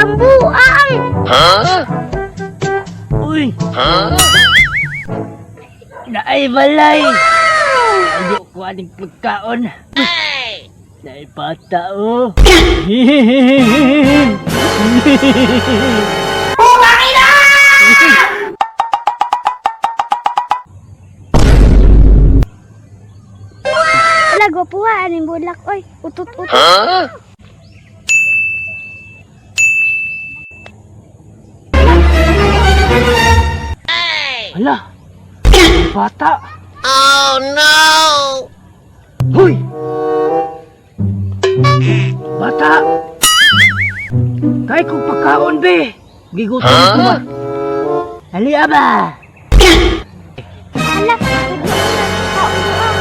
Ang buang! Uy! Naay balay! Ayo ko aning pagkaon. Naay bata oh. Ala, gwapuha aning bulak oy. Utot-utot. Hala! Bata! Oh no! Hoy! Bata! Kay kong pagkaon be! Gigutom ko ba? Hali ba? Ala, tudlo ko na sa taong buang.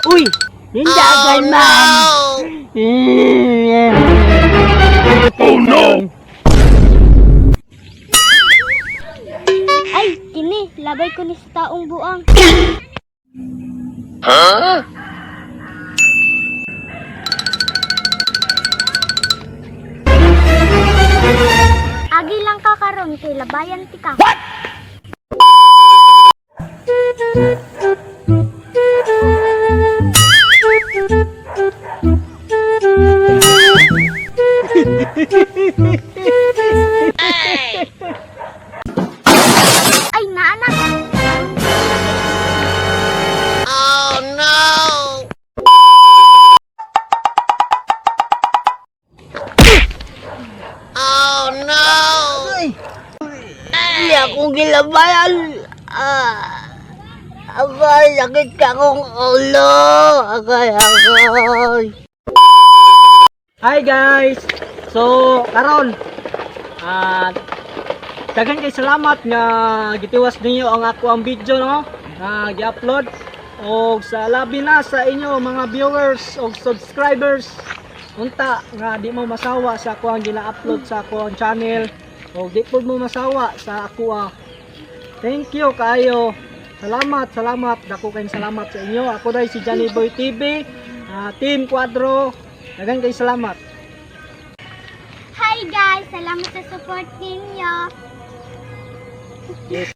Uy! Nindagan man! Oh no! Ay, kini, labay ko ni sa taong buang. Agi lang ka karon kay labayan ti ka. Ay, naanak. Hindi akong gilabayan. Ah, agay, sakit ka akong ulo. Agay, agay. Hi guys! So, karon daghan kay salamat nga gitiwas ninyo ang ako ang video no nga gi-upload og sa labi na sa inyo mga viewers og subscribers unta nga di mo masawa sa ako ang gina-upload sa ako ang channel og di pud mo masawa sa ako ah. Thank you kaayo. Salamat, salamat. Dako kayong salamat sa inyo. Ako dahil si Johnny Boy TV, Team Quadro. Daghan kay salamat. Hi guys, salamat sa support ninyo. Yes.